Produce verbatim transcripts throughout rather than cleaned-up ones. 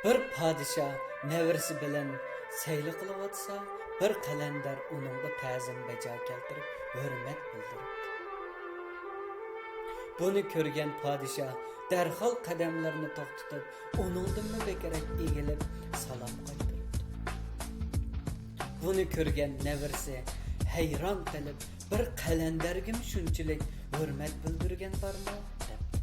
بىر پادىشاھ نەۋرىسى بىلەن سەيلە قىلىۋاتسا، بىر قەلەندەر ئۇنىڭغا تەزىم بەجا كەلتۈرۈپ، ھۆرمەت بىلدۈرۈپتۇ. بۇنى كۆرگەن پادىشاھ دەرھال قەدەملىرىنى توختىتىپ، ئۇنىڭدىنمۇ بەكرەك ئېگىلىپ، سالام قايتۇرۇپتۇ. بۇنى كۆرگەن نەۋرىسى ھەيران قېلىپ، بىر قەلەندەرگىمۇ شۇنچىلىك ھۆرمەت بىلدۈرگەن بارمۇ؟ دەپتۇ.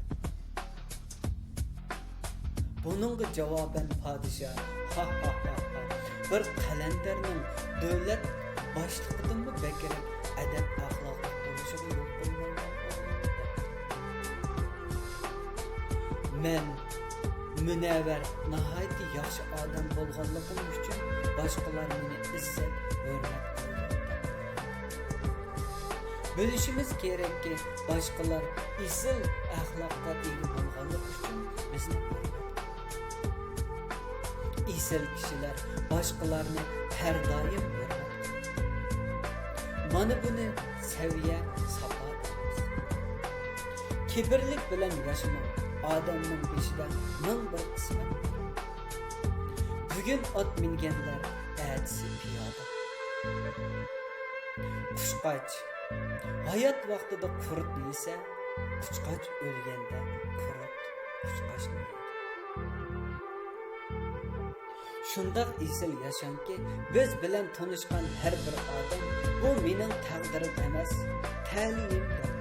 بۇنىڭغا جاۋابەن پادىشاھ، ھا ھا ھا ھا، بىر قەلەندەرنىڭ دۆلەت باشلىقىدىنمۇ بەكرەك ئەدەپ ئەخلاقلىق بولۇشىغا يول قويمايمەن. مەن مۇنەۋۋەر ناھايىتى ياخشى ئادەم بولغانلىقىم ئۈچۈن باشقىلار مېنى ئىززەت، ھۆرمەت قىلىدۇ. بىلىشىمىز كېرەككى، باشقىلار ئېسىل ئەخلاققا ئىگە بولغانلىقى ئۈچۈن بىزنى ھۆرمەت قىلىدۇ. ئېسىل كىشىلەر باشقىلارنى ھەر دائىم ھۆرمەت قىلىدۇ. مانا بۇنى سەۋىيە، ساپا دەيمىز. كىبىرلىك بىلەن ياشىماڭ، ئادەمنىڭ بېشىدا مىڭ بىر قىسمەت بار. بۈگۈن ئات مىنگەنلەر ئەتىسى پىيادە. قۇشقاچ ھايات ۋاقتىدا قۇرت يېسە، قۇشقاچ ئۆلگەندە قۇرت قۇشقاچنى يەيدۇ. شۇنداق ئېسىل ياشاڭكى، بىز بىلەن تونۇشقان ھەر بىر ئادەم، بۇ مېنىڭ تەقدىرىم ئەمەس، تەلىيىم دەپ